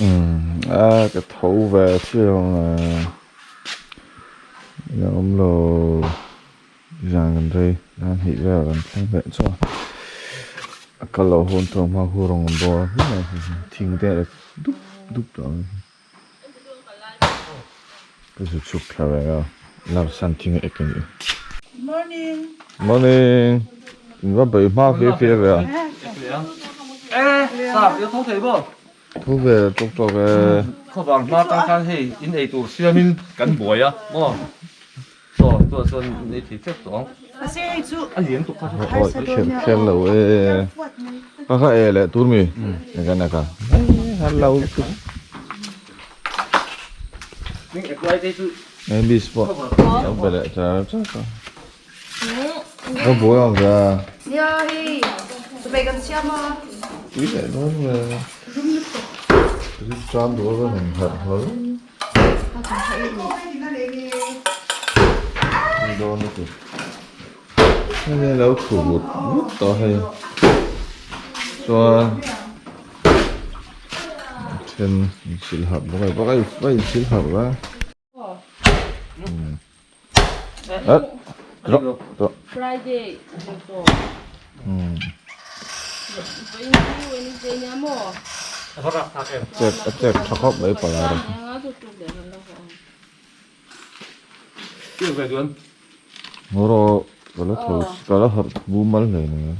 Umm a ka tho ve chiah ang a ila awm lo zan kan rei nan hnih vel kan thleng leh chuan a kal loh hun tur hma khu rawn bawr a thing te a dup dup tawh ang ka zu chhuk thla ve a larsan thing a ek a ni. Morning. Morning. In va bei hma fe fe ve a. E sa yo tho thei bo. Tho ve tawk tawk e. Khawvang hma tang khan hei in ei tur siamin kan buai a maw. Saw chuan chuan in ei thei tep tawh ang. Mahse hei chu a lian tuk kha chu. Awi kher kher lo e. Ka kha e leh tur mi. Eka naka. Hello. Ning ek lai te chu. Ei bis pawh. Lo be leh char char a. Ka buai ang ka. Nia hei chawhmeh kan siam a. Tui leh dawn ve. Rim tram duh a rawn harh hlawl. Ni dawn lutuk. Hei lo thu vut vut tawh hei. Chuan then inchhilh harh bawk a bawk a va inchhilh harh va. Friday a chek tha khawp mai pala rawh rawh ka la tho ka la harh mumal hle mai a.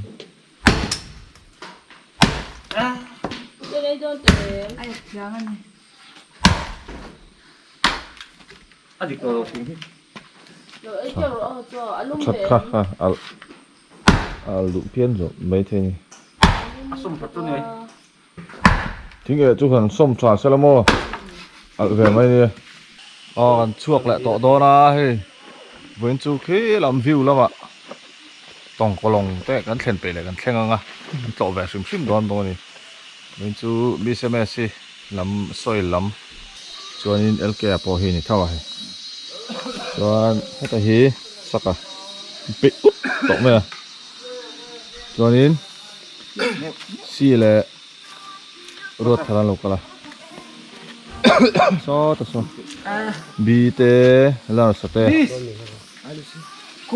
A dik tawh lo thing hi. That kha kha alh alh duh phian zawk maithei ni. A sawm that chu ni. Thing eh chu kan sawm tha sela maw alh ve mai nia. Aw kan chhuak leh tawh dawn a hei vawiin chu khi lam view lamah tawngkawlawng te kan thlen peih leh kan thleng ang a kan tlawh ve hrim hrim dawn bawk a ni. Vawiin chu bsms hi lam soil lam chuanin lk ah pawh hi a ni tho a hei chuan heta hi saka peih ut tawh mai a chuanin si leh ruat thar an lo kal a saw ta saw b te larsa te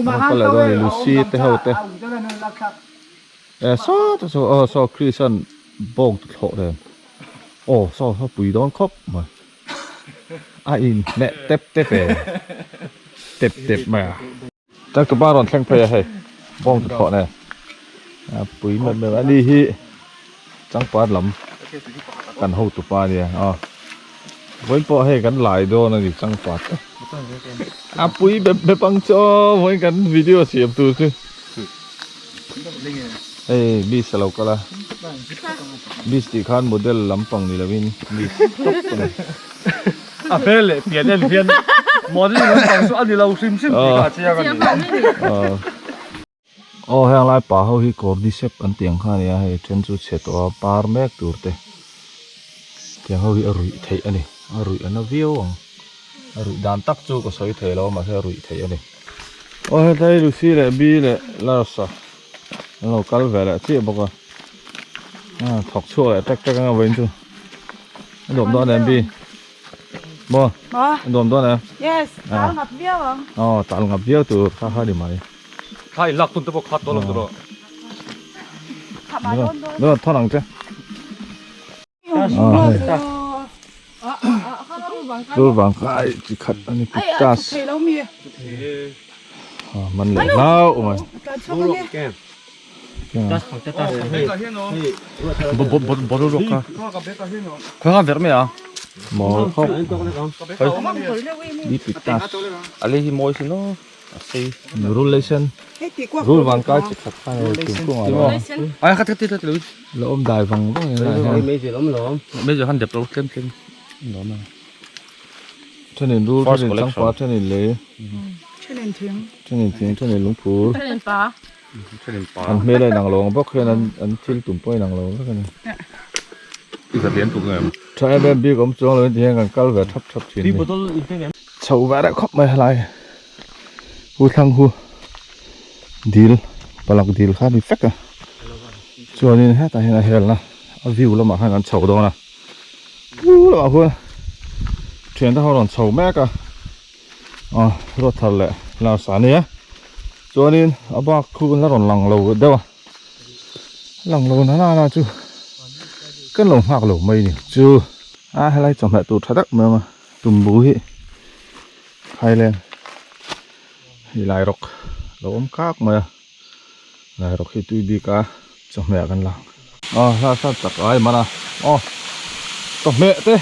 an kal leh dawn a ni lucy te ho te. E saw te saw aw saw Chris-a'n bawng tu thlawh nen aw saw saw pui dawn khawp mai a in hneh tep tep e tep tep mai a. Changtu pa rawn thleng phei a hei bawng tu thlawh nen a pui meuh meuh a ni hi changpat lam kan hotu pa ania aw vawiin pawh hei kan lai dawn a ni changpat te a pui bep bep ang chu aw vawiin kan video siam tur chu. Hei miss a lo kal a miss tih khan model lampang ni lovin miss tawp a ni. A hmel leh pian en hian model lampang chu a ni lo hrim hrim tih kha a chiang a ni. Aw heng lai pa ho hi cordyceps an tih ang kha a ni a hei then chu chhe tawh a par mek tur te tiang ho hi a ruih theih a ni a ruih a na viau ang a ruih dan tak chu ka sawi thei lo a mahse a ruih theih a ni. Aw hetlai Lucy leh Bi leh Lars-a an lo kal ve leh chiah bawk a ah thawk chhuak leh tek tek anga vawiin chu a nuam dawn em Bi maw a nuam dawn em yes tal ngap viau ang aw tal ngap viau tur kha kha ni mai kha in lak tun te pawh khat tawh lo tur aw dawn thawn ang che. Rul vang kai chi khat a ni pictas man leh hlau mai Khawng ver mai a maw khawp ni pictas a le hi mawi sin aw a sei rul lei sen rul vang kai chi khat kha ni thingkung ah ai khat khat khat lo La awm dai vang vang in lai hian. Mei zir han dep lo tlem tlem lawm a. Thenin rul, thenin changpa, thenin lei. Thenin thing. Thenin thing, thenin lungphur. Thenin pa. Thenin pa. An hmel a inang lo ang bawk hian an an thil tum pawh a inang lo vek a ni. I za lian tuk em? Tha em em bik awm chuang lo in ti hian kan kal ve thap thap thin ni. Chho ve reuh khawp mai helai. Hu thlang hu dil palak dil kha a ni vek a chuanin hetah hian a helna a view lamah khan kan chho dawn a. Chu lamah khuan thiante ho rawn chho mek a aw ruat thar leh larsa a nia chuanin a bak khu la rawn lang lo deuh a lang lo na na chu kan lo nghak lo mai ni chu a helai chawhmeh tur tha tak mai a awm a tumbu hi Thailand hei lai rawk lo awm kak mai a lai rawk hi tui bik a chawhmeh ah kan la aw hla hla chak ai man a aw chawhmeh te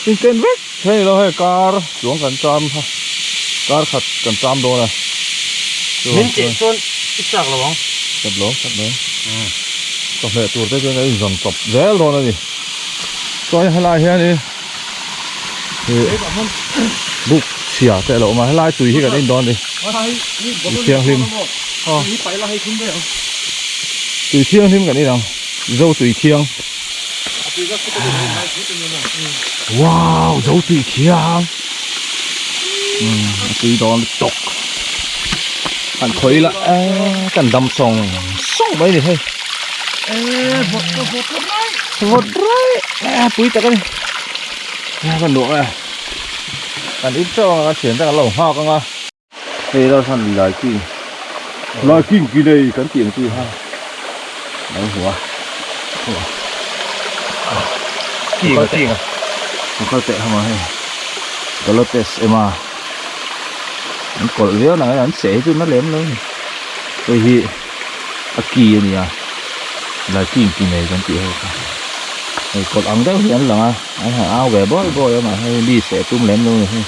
in ken vek thei lo hei kar chuang kan cham kha kar khat kan cham dawn a min cheh chuan i chak lo ang chak lo chak lo chawhmeh tur te chuan kan inzawn chawp zel dawn a ni chuan helai hian in buk chhia te a lo awm a helai tui hi kan en dawn a ni tui thianghlim tui thianghlim kan en ang zo tui thiang wow zo tui thiang a tui dawn lutuk kan khawi la kan dam sawng sawng mai a ni hei vawt rai a pui tak a ni a ka nuam e kan in teuh anga kan thian te kan lo nghak anga hei lo chuan lai king lai king ki nei kan tih ang chi kha lo hmu a king a king a kal teh hama hei galotes ema an kawlh viau nang an seh hi chu na lem lo ni hei hi a ki a ni a lai king ki nei kan tih ho kha hei kawlh ang deuh hi an lang a an han au ve bawi bawi a mah hei mi seh tum lem lo ni hei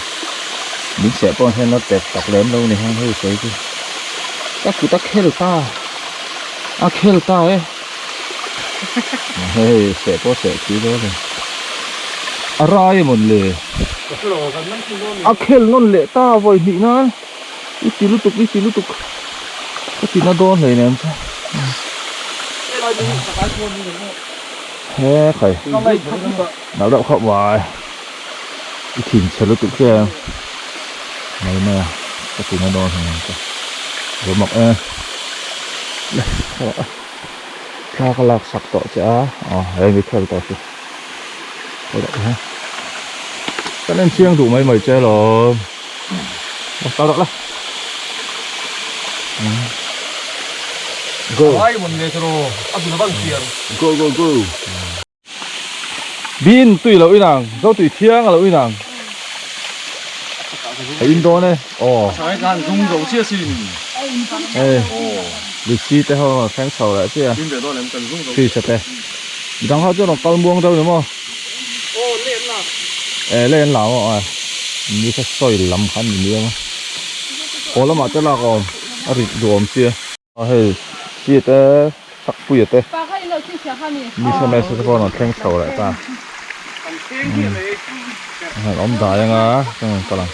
min seh pawh hian a pet tak lem lo ni heng hei sawi chu ka kut a khel ta a khel ta e hei seh pawh seh khi dawn a ni a rai emaw le a khel nawn leh ta vawi hnih nan. I ti lutuk i ti lutuk ka ti na dawn hlei nen che he khai nalh deuh khawp mai i thin chhe lutuk che mai mai a ka ti na dawn hlei nen che ro mak e le thla ka lak sak tawh che a aw hei mi khel tawh chu. Kan en chiang duh mai mai che alawm aw ta rawh la go go go go bin tui lo inang zo tui thiang a lo inang a in dawn e aw hei Lucy te ho thleng chho leh chiah a Chris a te. Midang ho chuan rawn kal muang deuh ni maw? Aw leh an la. Eh leh an la maw a ni kha soil lam kha an ni miau a. Haw lamah te lak a awm a rit duh awm sia. A hei chi te sakpuia te mi sms te pawh an rawn thleng chho leh ta. An awm dai anga chuan an kal ang.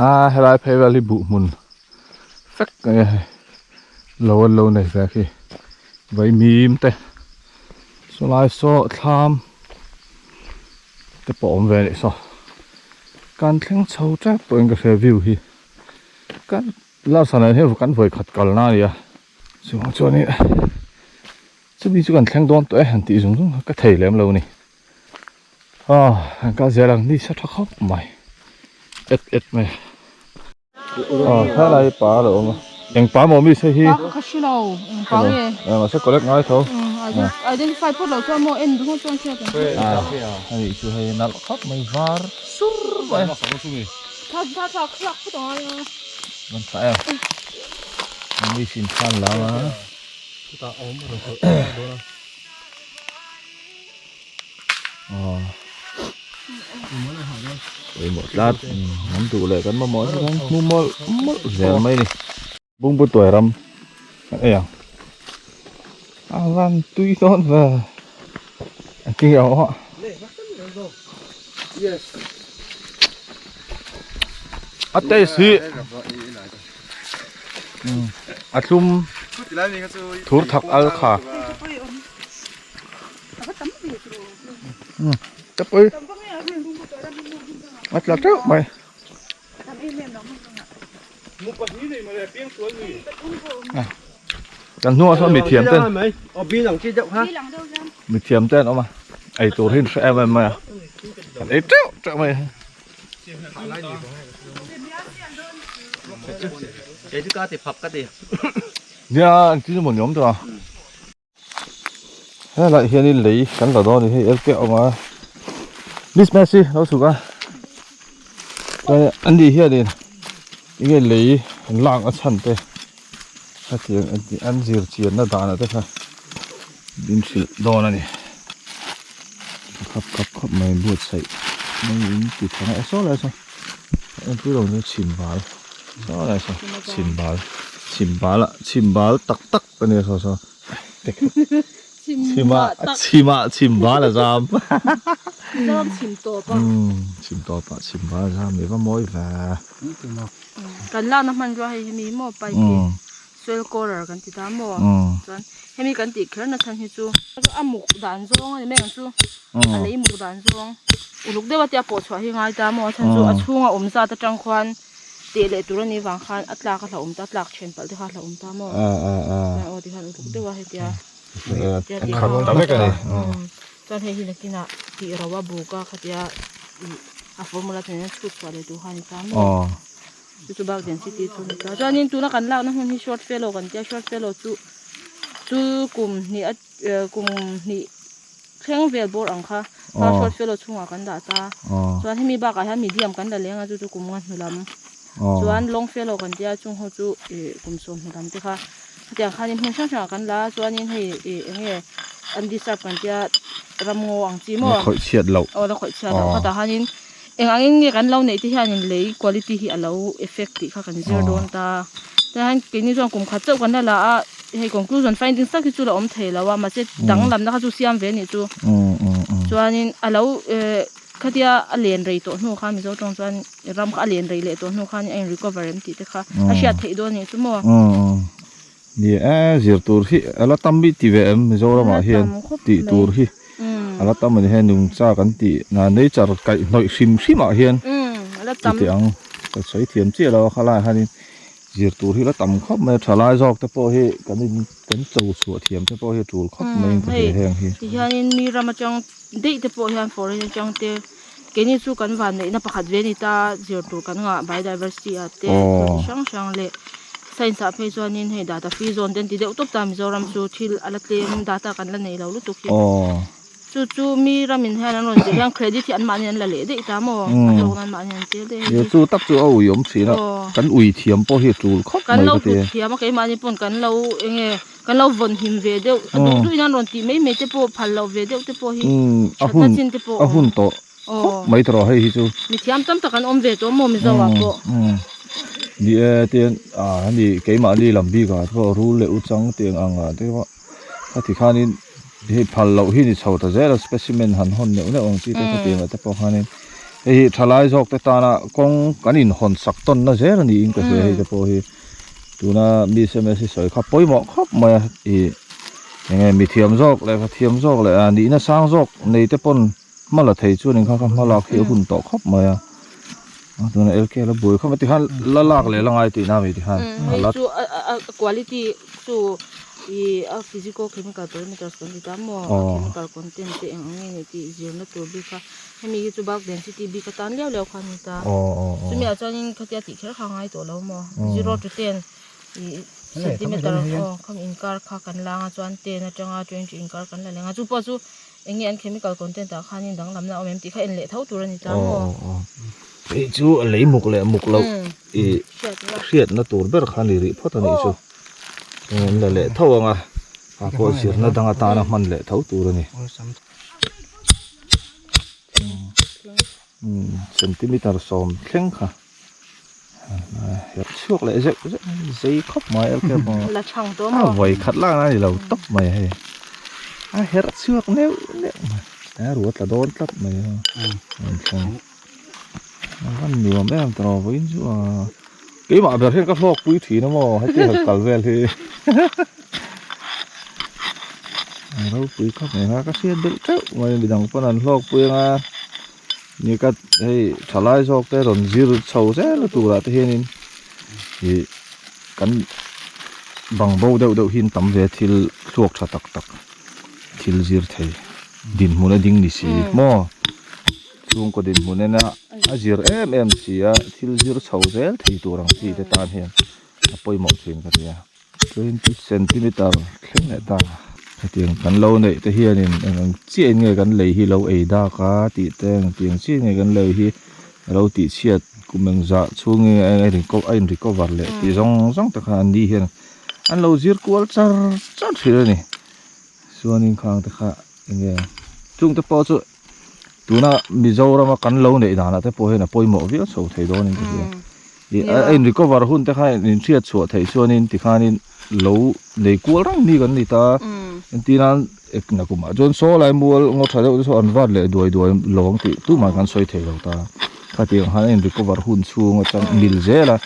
A helai phei vel hi buh hmun vek a nia hei lo an lo nei ve khi vaimim te sawlai saw thlam te pawh a awm ve a nih saw kan thleng chho tep tawh in ka hria view hi kan Lalsana hian kan vawi khat kalna a ni a chuvang chuanin chumi chu kan thleng dawn tawh e han tih zung zung ka thei lem lo a ni. Aw an kal zel ang ni sa tha khawp mai et et mai aw helai pa a lo awm a eng pa maw mi se hi pa ka hre lo eng pa nge eh mahse collect ngai tho identify phawt lo chuan maw en duh chuan hriat ang a nih chu hei nalh khawp mai var sur mai tha tha tha thlak phawt ang a rawn thlah em mi sin khan lam a chutah a awm rawn thlah dawn a. Pawimawh tlat an duh leh kan mamawh chu kan hmu mawlh mawlh zel mai a ni. Bungbu tuai ram kan ei ang a van tui dawn ve a ti ang aw. A taste hi a thlum thur thak al kha. Chapui a tla teuh mai kan hnungah sawn mithiam ten mithiam ten an awm a. Ei tur hi an hre em em mai a kan ei teuh teuh mai a. Nia engtin emaw ni awm tawh a. Helaiah hianin lei kan la dawn a ni hei elke a awm a Miss Messi lo chhuk a chuan ani hianin enge lei an lak a chhan te hetiang an zir chianna danah te kha min hrilh dawn a ni khap khap khap mai buatsaih mai in ti tha nge saw lai saw enpui lo chu chhim bal saw lai saw chhim bal chhim bal ah chhim bal tak tak a nia saw saw chhim ah chhim ah chhim bal a zam chhim tawp a chhim tawp ah chhim bal a zam ni va mawi ve kan lakna hmanrua hei hemi maw pipe hi soil corer kan ti ta maw chuan hemi kan tih kher na chhan hi chu a muk dan zawng a ni mai ang chu a lei muk dan zawng uluk deuh a tia pawh chhuah hi ngai ta maw a chhan chu a chhunga awm zat atang khuan teh leh tur a nih vang khan a tlak a hlauhawm ta a tlak then palh te kha a hlauhawm ta maw chuan aw tikhan uluk deuh a hetia hetia tih khat ta vek a ni chuan hei hi nakinah tih ro a buk a khatia ih a formula te nen a chhut chhuah leh tur kha a ni ta maw. Chu chu bak density chu a ni ta. Chuanin tuna kan lakna hmun hi short fellow kan tia short fellow chu chu kum hnih a kum hnih thleng vel bawr ang kha kha short fellow chhungah kan dah ta. Chuan hemi bakah hian medium kan la leng a chu chu kum nga hnu lam. Chuan long fellow kan tia chung ho chu ih kum sawm hnu lam te kha hetiang khanin hmun hrang hrangah kan la a chuanin hei ih eng nge undisturbed kan tia ramngaw ang chi maw. La khawih chhiat loh. Aw la khawih chhiat loh khatah khanin. Eng angin nge kan lo neih te hianin lei quality hi a lo effect tih kha kan zir dawn ta. Tihian keini chuan kum khat chauh kan la la a, hei conclusion findings tak hi chu la awm thei lo a, mahse danglamna kha chu siam ve anih chu. Chuanin a lo eh khatia a len rei tawh hnu khan Mizo tawng chuan ram kha a len rei leh tawh hnu khan a in recover em tih te kha a hriat theih dawn anih chu maw. Ni e, zir tur hi a la tam bik ti ve em Mizoramah hian tih tur hi a la tam a ni hei nungcha kan tih na nature kaih hnawih hrim hrim ah hian ti teh ang ka sawi thiam chiah lo a khalaiah hianin zir tur hi la tam khawp mai a thalai zawk te pawh hi kan in kan cho chhuah thiam te pawh hi a tul khawp mai in ka hria heng hi. Tihianin mi ram atang daih te pawh hian foreign atang te keini chu kan vanneihna pakhat ve a ni ta zir tur kan ngah biodiversity ah te thil chi hrang hrang leh science ah phei chuanin hei data free zone te an ti deuh tawp ta Mizoram chu thil a la tlem data kan la nei lo lutuk hi chu chu mi ramin hian an rawn zir hian credit hi anmahni an la leh daih ta maw a hlawkna anmahni an tel daih a chu tak chu a ui awm thin a kan ui thiam pawh hi a tul khawp mai ka ti kan lo thiam a keimahni pawn kan lo eng nge Kan lo vawn him ve deuh, a duh duhin an rawn tih mai mai te pawh phal loh ve deuh te pawh hi thatna chin te pawh a hun tawh khawp mai tawh hei hi chu. Mi thiam tam tak an awm ve tawh maw Mizo ah pawh. Ni e tian a hemi keimahni lam bik ah te pawh rul leh uchang tiang ang ah te pawh khati khanin hei phal loh hi ni chho ta zel a specimen han hawn neuh neuh ang chi te khatiang ah te pawh khanin hei hi thalai zawk te tana kawng kan inhawn sak tawnna zel a niin ka hria hei te pawh hi. Tuna mi sms hi sawi kha pawimawh khawp mai a ih enge mi thiam zawk leh ka thiam zawk leh a nihna sang zawk nei te pawn hma la thei chuan in kha kha hma lak hi a hun tawh khawp mai a tuna LK la buai khawp mai tikhan la lak leh la ngai tihna mi tikhan hei chu a quality chu ih a physical chemical parameters kan ti ta maw a chemical content te eng ang nge ni tih zirna tur bik kha Hemi hi chu bulk density bik atan liau liau kha a ni ta. Chumi ah chuanin khatia tih kher kha a ngai tawh lo maw? Zero to ten ih centimeter aw khami inkar kha kan lang a chuan ten atanga 20 inkar kan la leng a chu pawh chu eng nge an chemical content ah khanin danglamna a awm em tih kha en leh tho tur a ni ta maw? Hei chu a lei muk leh muk loh ih hriatna tur ber kha a ni rih phawt a nih chu. An la leh tho ang a, a pawh zirna dang atana hman leh tho tur a ni. Centimeter sawm thleng kha herh chhuak leh zeuh zeuh zei khawp mai a la chhang tawh maw a vawi khat lak na ni lo tawp mai hei a herh chhuak neuh neuh mai a ruat tla dawn tlat mai a a van nuam em tawh vawiin chu a keimah ber hian ka hlawk pui thin a maw heti han kal vel hi a ropui khawp mai a ka hriat belh teuh mai midang pawn an hlawk pui anga ni ka hei thalai zawk te rawn zir chho zel a turah te hianin ih kan bang bo deuh deuh hi an tam ve thil thluak tha tak tak thil zir thei. Dinhmun a ding ni si maw? Chhungkaw dinhmun ena a zir em em si a, thil zir chho zel thei tur ang chi te tan hian a pawimawh thin ka tia. 20 centimeter thleng leh ta. Hetiang kan lo neih te hianin eng ang chiahin nge kan lei hi lo ei dak a tih te, engtiang chiahin nge kan lei hi a lo tih chhiat kum engzah chhungin a in recover leh tih zawng zawng te kha an ni hian an lo zir kual char char thin a ni. Chuanin khang te kha enge chung te pawh chu tuna Mizorama kan lo neih danah te pawh hian a pawimawh viau chho thei dawnin ka hria. Ih a in recover hun te kha in hriat chhuah theih chuanin tikhanin lo nei kual reng mi kan ni ta. Engtinan ekna kumah chuan saw lai mual ngaw tha deuh te saw an vat leh duai duai lo ang tih tumah kan sawi thei lo ta. Khatiang khan a in recover hun chhung atang mil zel a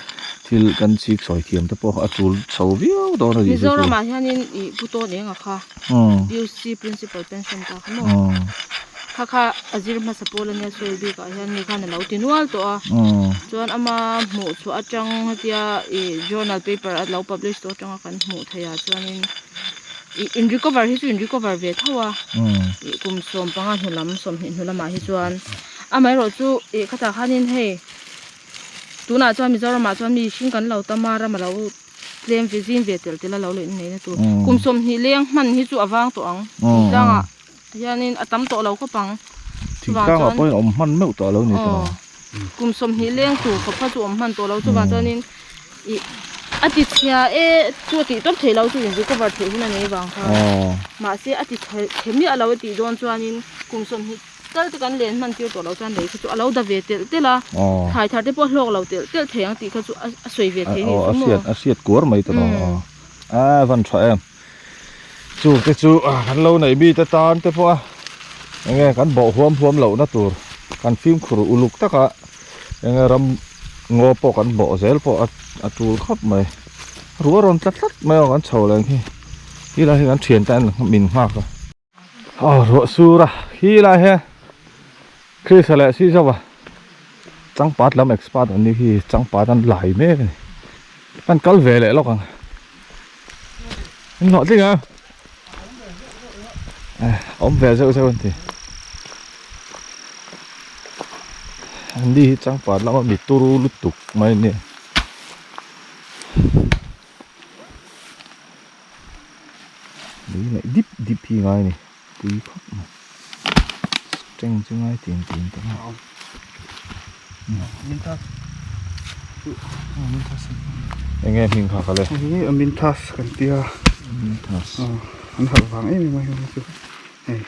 thil kan chik sawi thiam te pawh a tul chho viau dawn a nih chu. Mizoramah hianin ih Pu Tawn Enga kha UC Principal Pension ta kha maw kha kha a zir hmasa pawl ania sawi bikah hian mi khan a lo ti nual tawh a chuan ama hmuh chhuah atang hetia ih journal paper a lo publish tawh atanga kan hmuh theih ah chuanin ih in recover hi chu in recover ve tho a ih kum 15 hnu lam 20 hnu lamah hi chuan. Amaherawh chu ih khatah khanin hei tunah chuan Mizoramah chuan mi hring kan lo tam a ram a lo tlem ve zim ve tel tel a lo leh neihna tur kum 20 leng hman hi chu a vang tawh ang thingtlangah hianin a tam tawh lo khawp ang thingtlangah pawhin awm hman meuh tawh lo ni tawh kum 20 leng tur khawp kha chu awm hman tawh lo chuvang chuanin ih a ti chhia e chu a tih tawp theih lo chu in recover theih hun a nei vang kha mahse a ti chhe miah lo a tih dawn chuanin kum 20 Kal te kan len hman tir tawh loh chuan lei kha chu a lo da ve telh telh a, thlai thar te pawh a hlawk lo telh telh thei ang tih kha chu a sawi ve thei ni chu maw. A hriat kuar mai ta lo a van tha em. Chu te chu kan lo neih mi te tan te pawh a enge kan bawh huam huam loh na tur kan fimkhur uluk taka enge ram ngaw pawh kan bawh zel pawh a tul khawp mai. Ruah rawn tla tlat mai a kan chho leh ang hi helai hi kan thian te min nghak a. Aw ruah sur a khi lai hian Krista leh Sizawa changpat lam expert an ni khi changpat an lai mek a ni kan kal ve leh lawk ang an hlawh tling a awm ve zeuh zeuh an ti an ni hi changpat lama mi turu lutuk mai an ni. Lei leh dip dip hi ngai a ni pui khawp mai strength chu ngai tin tin ta eng nge hming kha ka le hei aminthas kan tia aminthas an harh vang em em a hei chu hei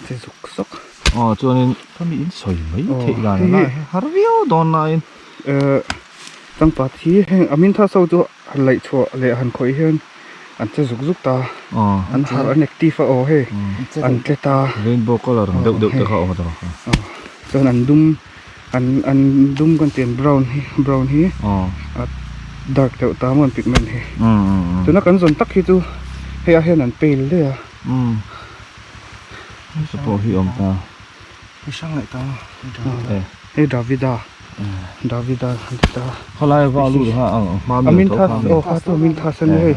che zuk zuk aw chuanin khami in sawi mai theih dan a lai har viau dawn laiin Changpat hi heng aminthas ho chu han laih chhuah leh han khawih hian an che zuk zuk ta an harh an active a aw hei an tle ta rainbow colour ang deuh deuh te kha awm a chuan an dum an an dum kan tih ang brown hi brown hi a dark deuh ta maw an pigment hi tuna kan zawn tak hi chu hei ah hian an pale daih a pawh hi awm ta hei Davida. Davida an ti ta. Khawlai va lut kha ang hma mi tho kha aw kha chu min tha san hei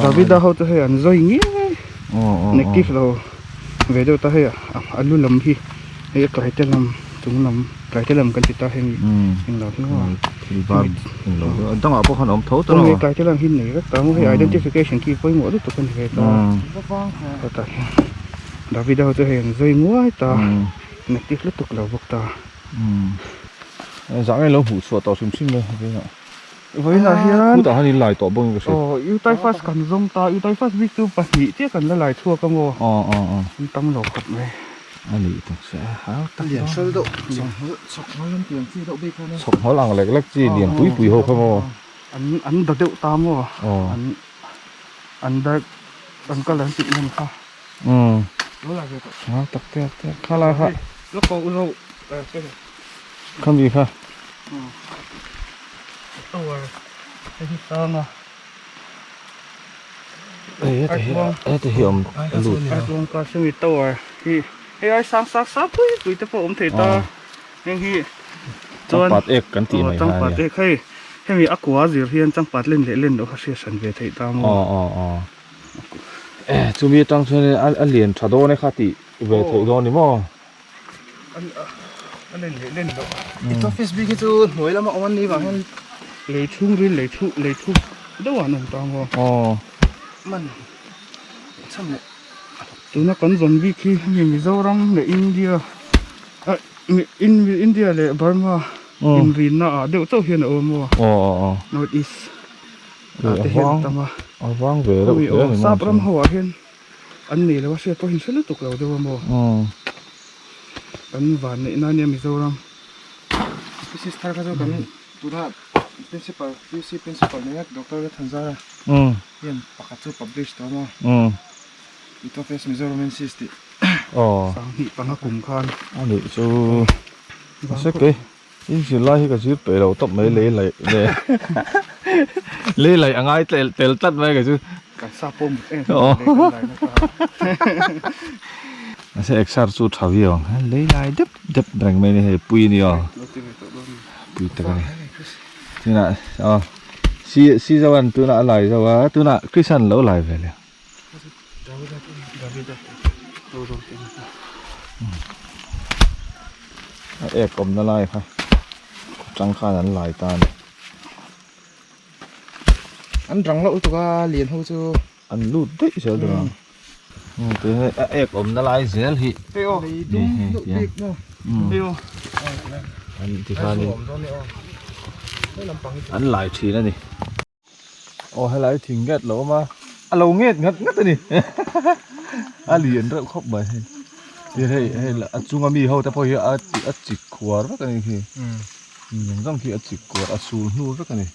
Davida ho chu hei an zawi ngiai negative lo ve deuh ta hei a lu lam hi hei a tlai te lam chung lam tlai te lam kan ti ta hei englo hi maw thil var englo deuh dangah pawh khan a awm tho ta lo tlai te lam hi nei vek ta maw hei identification khi pawimawh lutuk a ni ve ta hetah hian Davida ho chu hei an zawi nguai ta negative lutuk lo bawk ta. Zah nge lo hmuh chhuah tawh hrim hrim e vawiinah. Vawiinah hian Khutah hian in lai tawh bawk in ka hria. Aw Utaifas kan zawng ta Utaifas bik chu pahnih chiah kan la lai chhuak a maw. Aw aw aw. An tam lo khawp mai. A nih tak se a hau tak Lian hral deuh chawnghawl chawkhawl an tiang chi deuh bik khan a. Chawkhawl ang lek lek chi lian pui pui ho kha maw. An an da deuh ta maw. Aw. An an dark an colour an tih hman kha. Umm. Lo la ve tawh. Hau tak te te kha lai kha. Lo ko u zo. Khami kha. Tower. Hei hi sang a. Hei heti hi heti hi awm lut. Artuang ka semi tower hi hei ai sang sang sang pui pui te pawh awm thei ta. Heng hi chuan changpat ek kan tih mai kha ania. Changpat ek hei hemi a kua zir hian changpat len leh len loh kha hriat hran ve theih ta maw. Aw aw aw. Chumi atang chuan a lian tha dawn e kha tih. ve theih dawn ni maw? A len leh len loh. I office bik hi chu hnuai lama awm an ni vang hian lei chhung ril lei thu lei thu deuh ah an awm ta maw? Aw. Man chhan leh tuna kan zawn bik hi hemi Mizoram leh India ah India leh Burma inrinna ah deuh chauh hian a awm maw? Aw aw aw. North East ah te hian a tam a. A vang ve reuh hle a ni maw? Sap ram ho ah hian An nei lo a hriat pawh hi hre lutuk lo deuh a maw? Kan van neih na ania Mizoram. Species thar kha chu kan tuna principal UC principal nia Doctor Lathanzara hian pakhat chu publish tawh a maw? Ethopes Mizoramensis tih. Sanghnih panga kum khan. A nih chu a se kei. In zir lai hi ka zir peih lo tawp mai lei laih leh lei laih a ngai tel tel tlat mai ka chu. Kan sa pawh mut em em lei kan lai nasa. Mahse exer chu tha viau ang khan lei lai dep dep reng mai ni hei pui a ni aw. Pui tak a ni. Tunah aw si si zo an tunah a lai zo a tunah Christian lo lai ve leh. A ek awmna lai kha atang khan an lai ta a ni. An rang loh lutuk a lian ho chu. An lut daih zel dawn a. Tuna a ek awmna lai zel hi. Hei aw. Hei aw. An ti khanin an lai thin a ni. Aw helai thing nget lo awm a a lo nget ngat ngat a ni a lian reuh khawp mai hei tin hei hei a chunga mi ho te pawh hi a a chik khuar vek a ni khi zawng zawng khi a chik kuar a sul hnu vek a ni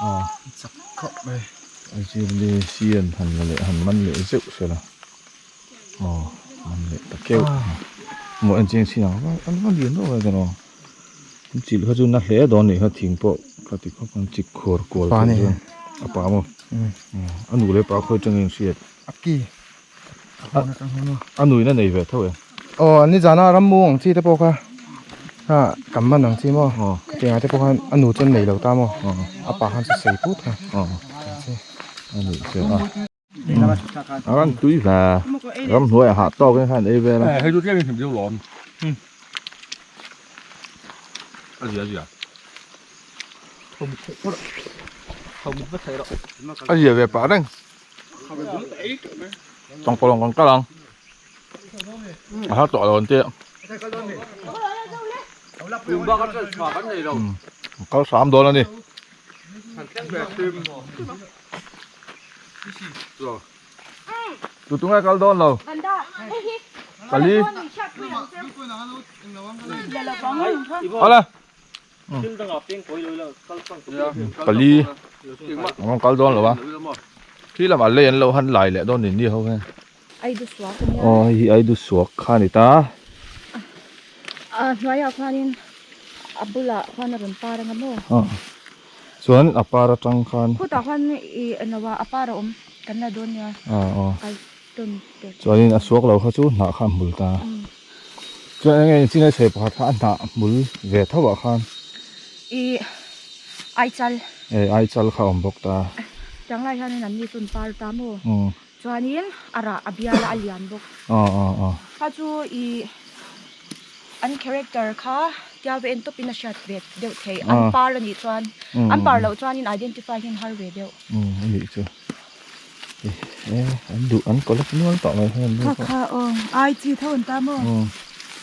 aw chak khawp mai a zir ni sian han la leh han man leh zeuh sela aw man leh ta keuh maw en chiang chin ang a va lian deuh mai chuan aw. An chilh kha chu na hle dawn nih kha thing pawh ka ti khawp ang chik khuar kual Pa tur ni. chuan a pa maw a nu leh pa khawi atangin an hriat A ki a hawn atang hian maw a nuin a nei ve tho e aw ni zana rammu ang chi te pawh kha ha kan man ang chi maw aw khatiang ah te pawh khan a nu chu an nei lo ta maw aw a pa khan chu sei put kha aw a nih chu a a rawn tui ve ramhnuai ah hah tawk in khan ei vel a. Hei chu tlem in hlim deuh lawm a zia a zia a zia ve pah reng tawngpawlawng kan kal ang a har tawh lo an tia kal hram dawn a ni. Tu tu nge kal dawn lo? Pali. Ala. Pali. Ang kal dawn lo a. Khi lamah lei an lo han lai leh dawn ni ni ho hian. Aw hei hi aidu suak kha a ni ta. A hnuaiah khuanin a bulah khuan a rawn par anga maw? Aw chuan a par atang khan. Khutah khuan i eng lo a a par a awm kan la dawn nia. Aw aw. Kal tawn te. Chuanin a suak lo kha chu hnah kha a hmul ta. Chuan eng nge chin a chhe pakhat kha a hnah hmul ve tho ah khan. I aichal. E aichal kha a awm bawk ta. Tiang lai hianin an ni chu an par ta maw? Chuanin a rah a bial a a lian bawk. Aw aw aw. Kha chu i an character kha tia ve en tawpin a hriat ve deuh thei. An par a nih chuan an par loh chuanin identify hian har ve deuh. Umm a nih chu. E an duh an collect nual tawh mai hian. Kha kha aw ai chi tho an ta maw?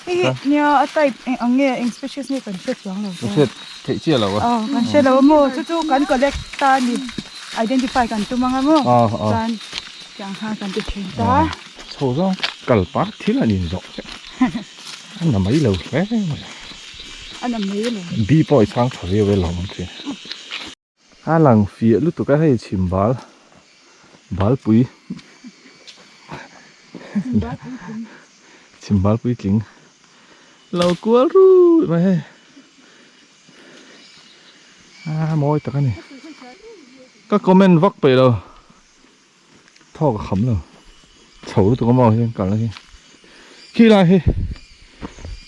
Hei hi nia a type eng ang nge eng species nge kan hre chuang lo. Ka hriat theih chiah lo a. Aw kan hre lo a maw chu chu kan collect ta a ni. Identify kan tum anga maw chuan tiang khan kan ti thin ta. Chho zawng kal par thil an inzawh chiah a na mai lo hle mai. A na mai lo. Bi pawh i chhang tha viau e lo ang thin. A lang fiah lutuk a hei chhim bal balpui chhim balpui tling lo kual rut mai hei. A mawi tak a ni. Ka comment vak peih lo. Thawk a kham lo. Chho lutuk a maw hian kalna hi. Khi lai hi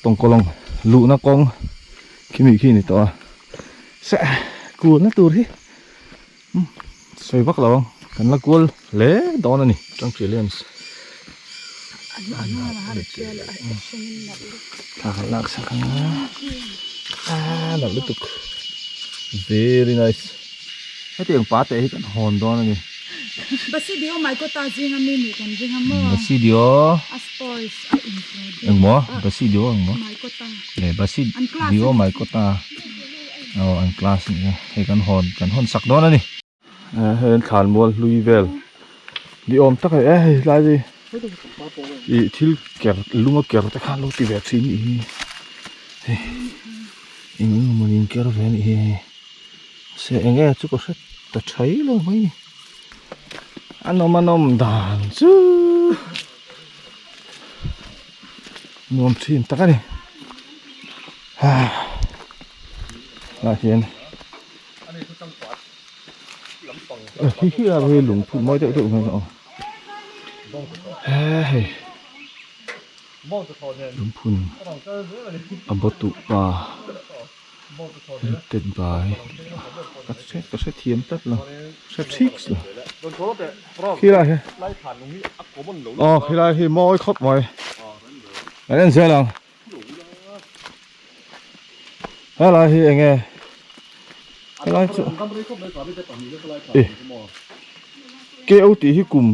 tawngkawlawng luhna kawng khi mi khi ni tawh a. Se kulna tur hi sawi vak lo ang. Kan la kual hle dawn a ni. Tangtri Alliance. Thla kan lak sak ang a ah nalh lutuk very nice hetiang pa te hi kan hawn dawn a ni. Basidio Maikota zinga mi nih kan ring a maw? Basidio A spores a inproduce. Engmaw? Basidio engmaw? Maikota. Eh Basidio Maikota aw an class a nia hei kan hawn kan hawn sak dawn a ni. Hei an thlanmual hlui vel ni awm tak a ni e hei tlai hi ih thil ker lunga ker te khan lo ti ve thin nih hi hei eng eng emaw ni ker ve a nih hi hei se eng nge chu ka hre ta thai lo mai ni a nawm a nawm dan chu nuam thin tak a ni ah hian. Hi hi a hi lung phut mawi deuh deuh mai aw he hei lungphun a bawtuh pa tet bai ka hre ka hre thiam tlat lo hre thik lo khilai hi aw khilai hi mawi khawp mai kan en zel ang. Helai hi enge helai chu e KO tih hi kum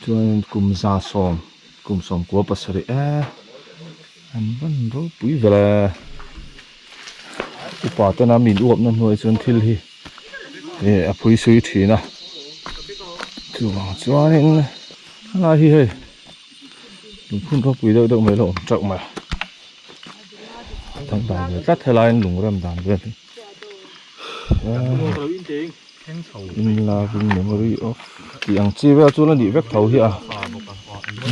chuan kum za sawm kum sawm kua pasarih e an van ropui vel e upa tena min uapna hnuai chuan thil hi e a phui sui thin a chuvang chuanin helai hi hei. Lungphun ropui deuh deuh mai lo awm teuh mai a dang dan ve tlat helaiin lungrem dan vel hi in loving memory of tih ang chi vel chu la nih vek tho hi a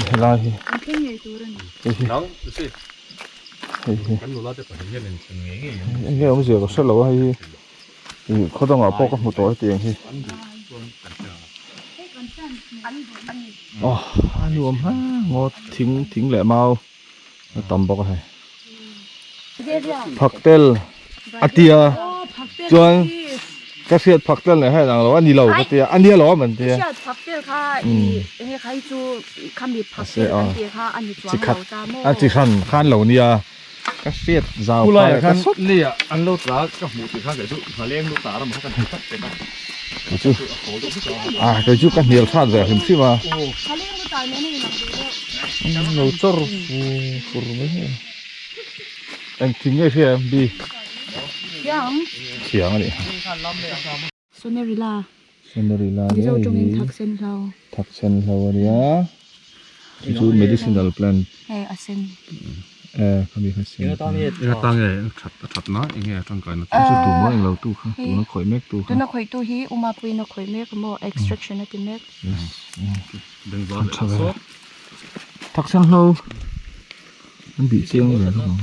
helai hi hei hi hei hi enge awmzia ka hrelo a hei hi. Ih khaw dangah pawh ka hmu tawh hetiang hi aw a nuam hle ngaw thing thing leh mau a tam bawk a hei phaktel a tia chuan ka hriat phaktel nen hian ang lo a ni lo ka tia a nia lo an tia chi khat a chi hran khan lo nia. Ka hriat zau Khulai phai ah khan ka sawt. Lei ah an lo tla ka hmuh tih khan kei chu nghaleng lu tar a maw kha kan hmu tlat pek a. Kei chu ah kei chu ka hnial hrat ve hrim hrim a. Nghaleng lu tar nen a inang ve deuh. An lo chawr fur mai hi. Eng thing nge hria em bi? Thiang. Thiang a nih. Sonerila. Sonerila Mizo tawngin thaksen hlo. Thaksen hlo a nia. Chu chu medicinal plant. Hei a sen. Eh khami kha sen. Eng atan nge eng atan nge that a that na eng nge a tangkai na chu tu maw englo tu kha tuna khawih mek tu kha. Tuna khawih tu hi Umapuiin a khawih mek a maw extraction a ti mek. Bengvar leh sawt. Thaksen hlo. An bih chiang ve bawk ang.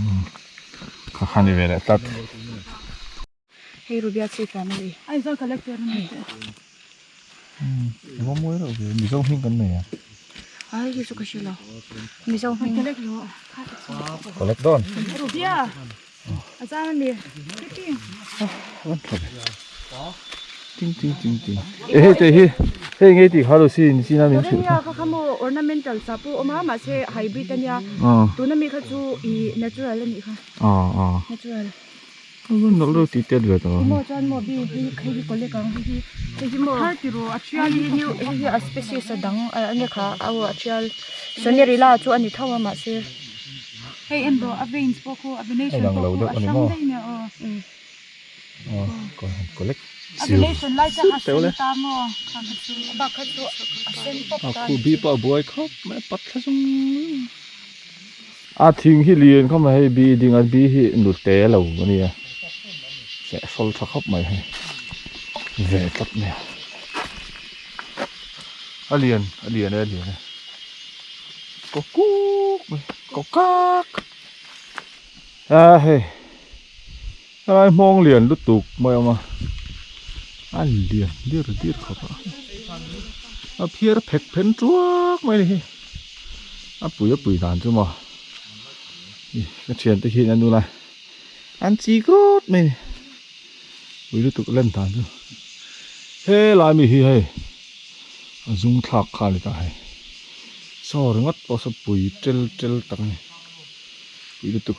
Kha kha ni ve leh tlat. Hei Rubia chi family. Aizawl collector a ni teh. Emaw mawi reuh ve Mizo hming kan nei a. Ai hi chu ka hre lo. Mizo hming. Collect lo. Collect dawn. Rubia. A zan a ni. Fifteen. An tha ve. Ting ting ting ting. E hei te hi hei ngei tih kha lo si ni china min hrilh kha. Kha kha maw ornamental sa pawh awm a mahse hybrid a nia. Tuna mi kha chu i natural a nih kha. Natural. Nalh deuh tih tet ve ta. Maw chuan maw bi hei hei hi collect ang hei hi hei hi maw Thar ti rawh a thial hi new hei hi a species a dang a enge kha a aw a thial sonerila chu a ni tho a mahse Hei en rawh a veins pawh khu a venation pawh khu a hrang daih nia aw. Aw collect A venation lai chu a sen ta maw kha kha chu a bak kha chu a sen pawp ta A khu bi pawh a buai khawp mai a pat thla zung zung. A thing hi lian khawp mai hei bi ding a bi hi nute lo a nia seh hrawl tha khawp mai hei ve tlat mai a a lian a lian e a lian e kaw kuk mai kaw kak a hei helai hmawng lian lutuk mai a awm a a lian dir dir khawp a a phiar phek phen tuak mai a ni hi. A pui a pui dan chu maw ih ka thiante hian an nula an chik rawt mai a ni pui lutuk lem dan chu helai mi hi hei a zum thlak kha a ni ta hei. Saw ringawt pawh saw pui tel tel tak a ni pui lutuk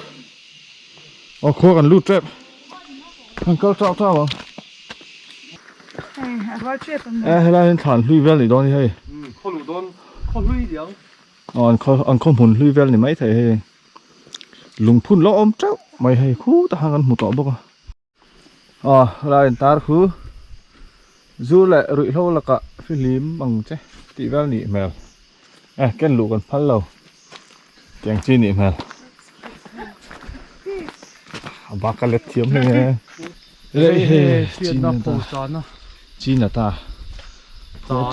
aw khua kan lut tep kan kal tau tau ang e helai hian thlan hlui vel ni dawn hi hei khaw luh dawn khaw hlui diang aw an khaw an khaw hmun hlui vel ni mai thei hei lungphun lo awm teuh mai hei khutah khan kan hmu tawh bawk a. Aw helai in tar khu zu leh ruihhlo lakah fihlim ang che tih vel nih hmel e ken luh kan phal lo tiang chi nih hmel a bak a let thiam hle nge leh he china china ta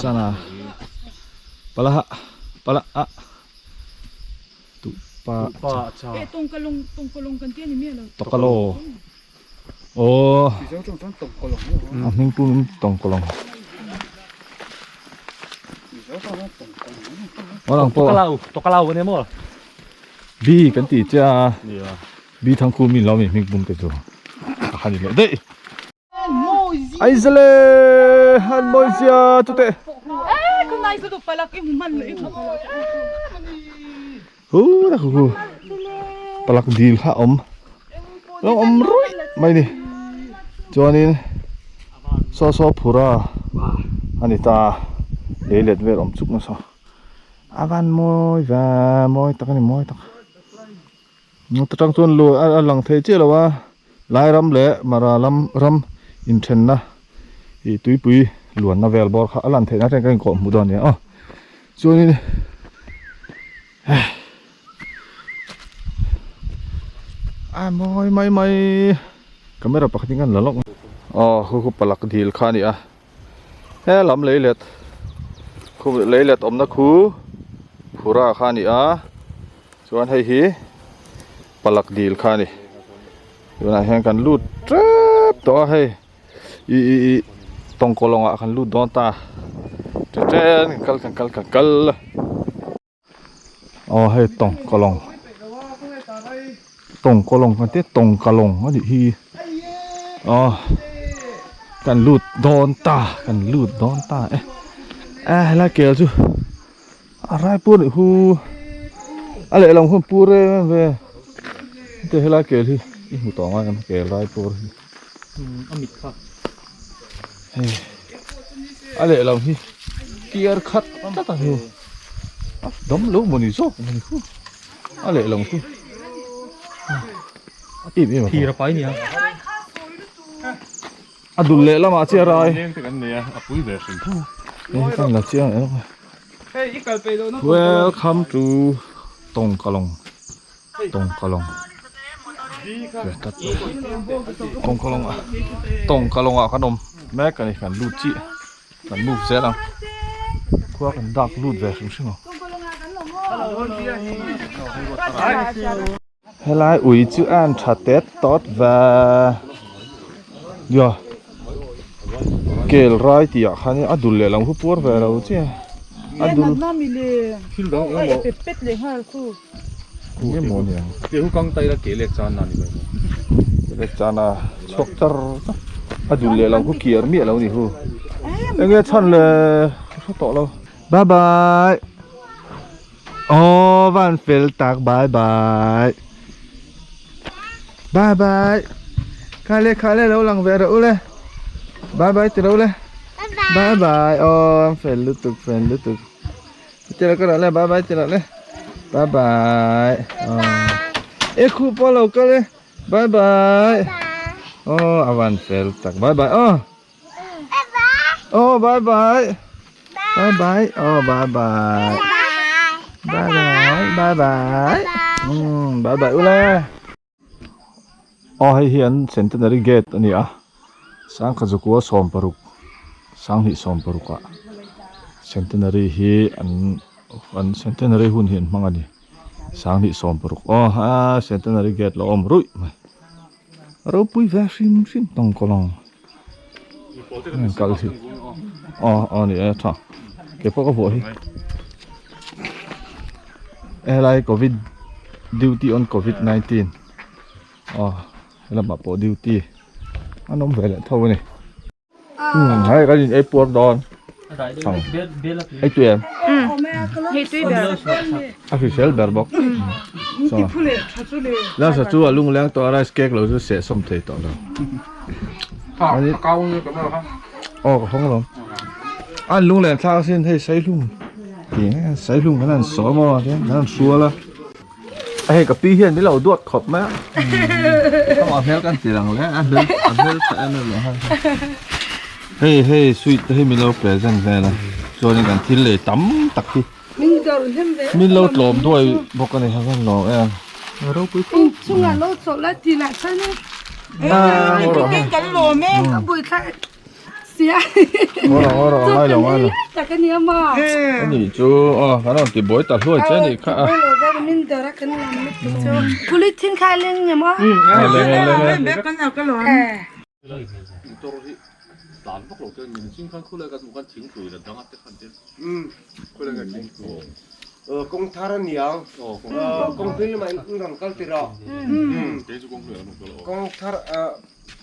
chana pala pala a tu pa cha e tawngkalawng tawngkalawng kan tia ni miah lo tawkalaw aw a hming pum in tawngkalawng Walang pawh tawkalaw tawkalaw ania maw B kan ti chia B thangkhu min lo mi hming pum te chu a han in lo daih. Aizale han mawi zia chute. Hu ta khu khu palak dil kha awm lo awm ruih mai ni chuanin saw saw phura a ni ta lei let vel awm chuk nasa a van mawi va mawi tak a ni mawi tak. Ta tang chuan lu a lang thei chiah lo a lai ram leh mara lam ram inthenna ih tuipui luanna vel bawr kha a lan theihna ten ka inkawh hmuh dawn a ni a aw chuanin a mawi mai mai camera pakhat in kan la lawk aw khu khu palak dil kha a ni a he lam lei let khu lei let awmna khu phura kha a ni a. Chuan hei hi palak dil kha a ni tunah hian kan lut tep tawh a hei ih ih ih tawngkaw lawngah kan lut dawn ta chen chen kan kal kan kal kan kal aw hei tawngkaw lawng tawngkaw lawng kan tia tawngka lawng a nih hi aw kan lut dawn ta kan lut dawn ta e a helai kel chu. A rai pur nih hu a lehlam hun pur em em ve heti helai kel hi i hmu tawh ngai em kel rai pur hi a mit kha hei a lehlam hi kiar khat tlat a hnu a dam lo maw ni zawk maw ni hu a lehlam chu a em em a thir a pai nia a dul lehlamah chiah rai hei kan la chiang em welcome to tawngkalawng tawngkalawng tawngkalawng ah tawngkalawng ah kan awm mek a ni kan lut chiah kan move zel ang khua kan dak lut ve hrim hrim ang Helai ui chu a an tha tet tawt va ya kel rai tih ah khan a dul leh lam khu puar ve lo che a dul enge maw ni ang lek chan a chhuak char char a dul leh lam khu kiar miah lo ni hu enge chhan le ka hre tawh lo bye bye. Aw van fel tak bye bye bye bye khale khale lo lang ve rawh u le bye bye ti rawh u le bye bye aw fel lutuk fel lutuk ti rawh ka rawh le bye bye ti rawh le bye bye aw e khu pawh lo kal e bye bye aw a van fel tak bye bye aw Oh, bye bye. Bye bye. Oh, bye bye. Bye bye. Bye bye. Bye bye ule. Oh, hei hi an centenary gate ani a. Sangkha zukua 16. Sanghnih 16 ah. Centenary hi an an centenary hun hi an hmang ani. Sanghnih 16. Oh, a centenary gate lo awm ruih mai. Ropui ve hrim hrim tawng kaw lang an kal hi aw aw ni e tha ke pawh ka vuah hi helai covid duty on covid 19 aw helamah pawh duty an awm ve leh tho a ni. Hei kan in ei puar dawn. Ei tui em? Hei tui ber. A hrisel ber bawk. Lasa chu a lungleng tawh a rice cake lo chu sehsawm thei tawh lo. Aw ka hawng alawm. An lunglen thlak asin hei saihlum tih nge saihlum kan han sawm aw tihian kan han hrual a. Hei ka pi hian min lo duat khawp mai a. Amah hmel kan ti lang le a hmel a hmel tha em em lo han. Hei hei sweet te hi min lo present vel a chuanin kan thil lei tam tak hi. Min dawr hnem ve. Min lo tlawm duai bawk a ni kha kan lawm em. Ropui pawh. In chungah lo chawlh la ti lah chuan e. Eng kan lawm e. A bui thla sia. Ngawr ngawr ngai lo ngai lo. Tak a nia maw. Ani chu aw kan rawn ti buai ta hluai che ni kha a. Min dawr a kan lawm lutuk chu. Pulit thin kha a leng nge maw. Leng e leng e. Tlan vak lo te min ching khan khulai kan hmuh khan thingpui la dang a te khan te khulai kan thingpui kawng thar a niang kawng hlui lamah in rawn kal tir a kei chu kawng hlui an rawn kal kawng thar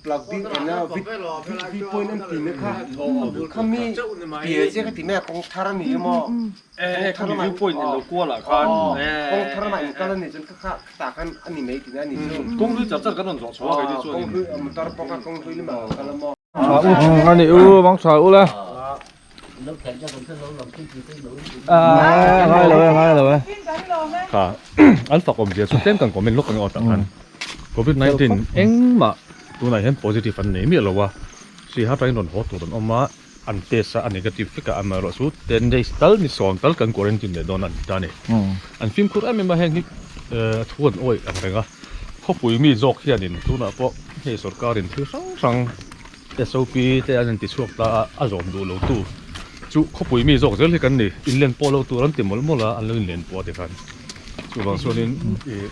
plug ding en a v point an ti na kha khami tia che ka ti mai a kawng thar a ni emaw kawng thar lamah view point in lo kual ah khan kawng thar lamah in kal a nih chuan kha tah khan a ni mai tihna a ni chu kawng hlui char char kan rawn zawh chho a kei chu kawng hlui motor pawh kha kawng hlui lamah an kal a maw. Ani u bang tha u la. Ngai lo e ngai lo e. Kha an fak awm zia chu tlem kan comment lawk ang aw tah khan covid 19 engmah tunah hian positive an nei miah lo a hri ha tangin rawn haw tur an awm a an test a a negative vek a amaherawh chu ten days tal ni sawm tal kan quarantine leh dawn a ni ta a ni an fimkhur em em a heng hi thu an awih ang reng a. Khawpui mi zawk hianin tunah pawh hei sorkarin thil hrang hrang SOP te an inti chhuak ta a, a zawm duh lo tu chu khawpui mi zawk zel hi kan ni, inlen pawh lo tur an ti mawlh mawlh a, an lo inlen pawh a ti khan chuvang chuanin ih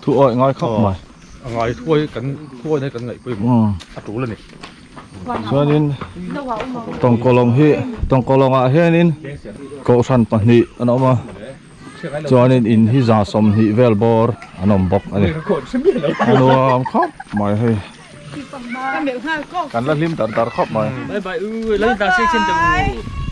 Thu awih ngai khawp mai. A ngai thuai kan thuai na hi kan ngaih pawimawh a tul a ni. Chuanin tawngkawlawng hi tawngkawlawngah hianin kohhran pahnih an awm a. Chuanin in hi za 20 vel bawr an awm bawk a ni. A nuam khawp mai hei. Kan la hlim dar dar khawp mai. Bye bye u, la in ta sei chen teh u.